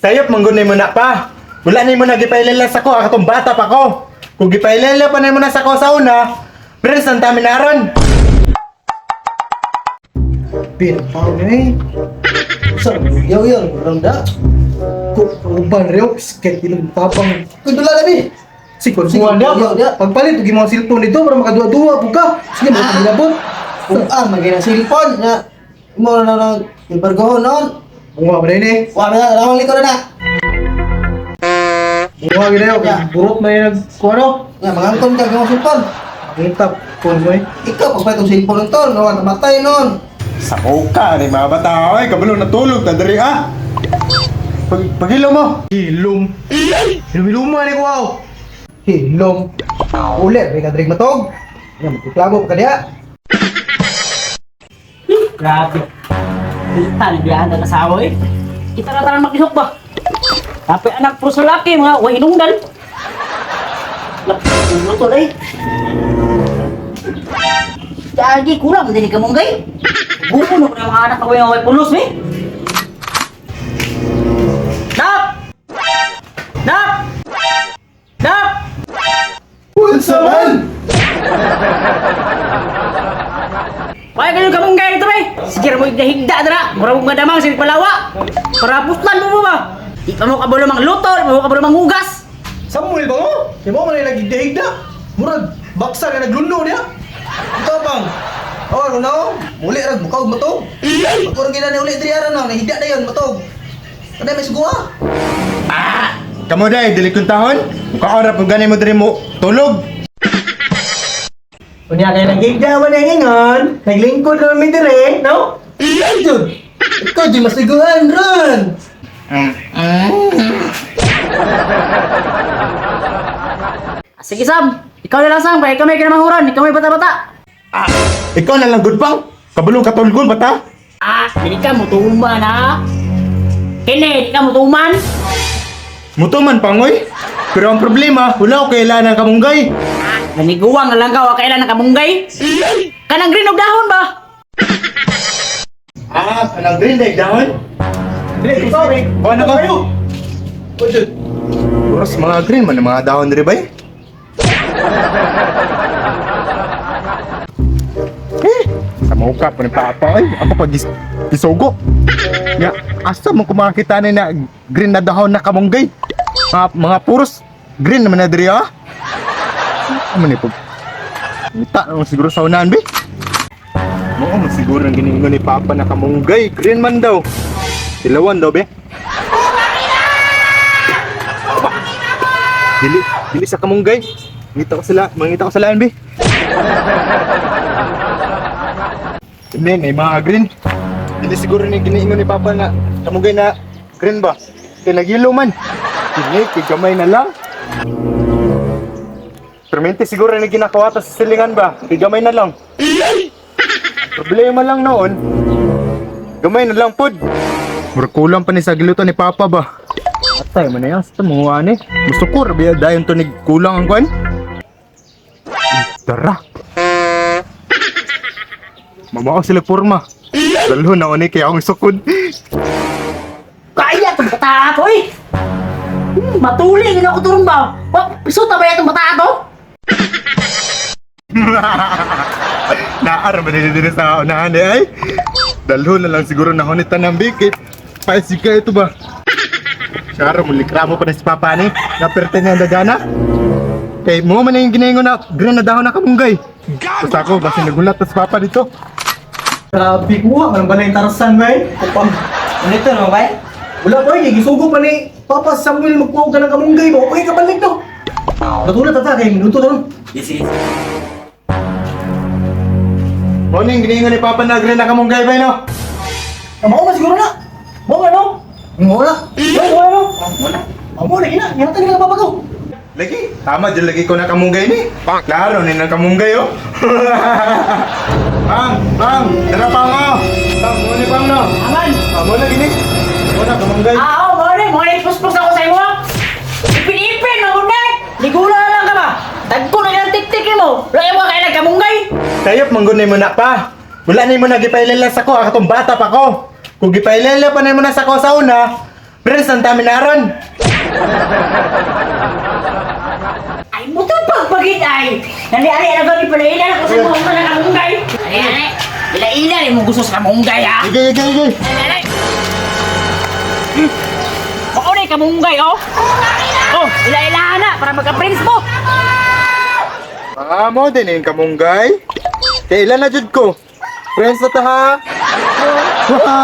Sayop manggod mo na pa. Wala nimo na gipailala sa ko katong bata pa ko. Kung gipailala pa nimo na sa ko sa una, friends ang tami naron. Bin, tao ni eh. Sa yaw yaw, randa. Ko uban rew kahit ilong tapang. Kuy dula na bi. Sikon Sige, kuha niya. yaw, yaw. Pagpalit og imong cellphone dito para makaduwa-duwa pud ka. Sige, mo gilabot. Kung magina cellphone na mo na na ibargohon noon. Bunga ba rin eh? Wa na rawang likod na. Bunga gid ayo. Burot man yung nagkuha no. Nga mangangkon ka ng cellphone. Ngintap phone mo eh. Ikaw pagpalit og cellphone nito, no namatay noon. Sa ka ni mga bata ay kabalo natulog ta diri ah. Pag pagilo mo. Hilom. Hilom-hiloma ni ko aw. Hilom. Uli, may kadrig matog. Yan, magreklamo pa ka diha. Grabe. Kita ni biyahan ng asawa eh. Kita na tanan makihok ba? Tapi anak pro sa laki mga way hinungdan. Luto eh. Gagi kurang din ka munggay. Buko na ko ng mga anak na way pulos eh. Nak! Nak! Nak! Unsa man? Kaya kayo kamunggay dito eh. Sige ra mo higda dara. Mura mo madamang sa palawa. Para puslan mo ba? Di pa mo kabalo mangluto, di pa mo kabalo manghugas. Samuel ba mo? Di mo man nagigda-higda. Murag baksa nga naglundo niya. Ito bang. Oh, ano no? Uli ra mukaw matog. Pagkurang gina ni uli diri aron no, nahigda na yon matog. Kada may suguha. Kamo day dili kong tahon. Mukaon ra pud gani mo diri mo tulog. Unya kay nagigda man ang ingon, naglingkod na mi dire, no? Jud. Ikaw di masiguhan ron. Sige Sam, ikaw na lang Sam, kaya ikaw may kinamahuran, ikaw may bata-bata. Ah, ikaw na lang gud pang. Kabalo katulgon bata. Ah, dili ka mutuman ha. Kini, di ka mutuman. Mutuman pangoy. Pero ang problema, wala ko kailangan ng kamunggay. Naniguwang na lang ka, wa kailan ng kamunggay. Kanang green og dahon ba? Ah, kanang green day dahon. Dili, sorry. Oh, ano ka? Kayo. O jud. Oras mga green man ang mga dahon diri bay. Eh, sa mukha pa ni Papa ay, ako pag isugo. Ya, asa mo kumakita ni na green na dahon na kamunggay? Mga puros green naman na diri ah. Ano ni po? Mita naman siguro sa unahan, be. Mo man siguro ang giningon ni Papa na kamunggay, green man daw. Ilawan daw, be. Dili, dili sa kamunggay. Mangita ko sila, mangita ko sa laan, be. Hindi, may mga green. Dili siguro ni giniingon ni Papa na kamunggay na green ba? Kay nagyelo man. Dili, kay gamay na lang. Permente siguro ni ginakawata sa silingan ba? Kay gamay na lang. Problema lang noon. Gamay na lang pod. Murag kulang pa ni sa giluto ni Papa ba? Atay man na yan, sa mga ni. Musukor, biya dayon to ni kulang ang kwan. Tara. Mamao sila porma. Dalho na ni kaya akong sukod. Kaya itong bata to eh. Matuli, gina ko turun ba? Wa, pisuta ba itong bata to? Naar ba nila din sa unahan eh ay? Dalho na lang siguro na ni tanang bikit. Paisig ka ito ba? Syaro, mulikramo pa na si Papa ni. Naperte niya ang dagana. Kay mo man na yung ginaingon na green na dahon na kamunggay. Basta ako, basta nagulat na si Papa dito. Grabe kuha man balay tarasan bay. Kupang. Ano ito no, bay? Wala pa eh, gisugo pa ni Papa Samuel magkuha ka ng kamunggay mo. Okay ka balik no. Natulad ta kay minuto taron. Mo na yung ginaingon ni Papa na green na kamunggay ba no? Mao man siguro na. Mao man no. Mo na. Mao man no. Mao na gina, ngata ni ka papa ko. Lagi, tama dyan lagi ko na kamunggay ni. Klaro ni ng kamunggay oh. Pang, pang, tara pang oh. Pang, mo ni pang no. Aman! Ah, mo na gini. Mo na kamunggay. Ah, oh, mo ni, mo ni, puspos ako sa imo. Ipin-ipin, mamunay! Ligula na lang ka ba? Tagko na ilang tik-tik mo. Wala mo kailan kamunggay. Sayop manggod nimo na pa. Wala nimo na gipailala sa ko katong bata pa ko. Kung gipailala pa nimo na sa ko sa una, Friends ang dami naron. Ay, mutubag pagit ay. Nali-ali na gani pala ila ko sa mga ng kamunggay. Ali ali. Ila ila ni mo gusto sa kamunggay ha. Sige, sige, sige. Ali ali. Mao ni kamunggay oh. Oh, ila ila na para magka-prince mo. Ah, mo din yung kamunggay. Kailan na jud ko? Friends na ta ha. Ha.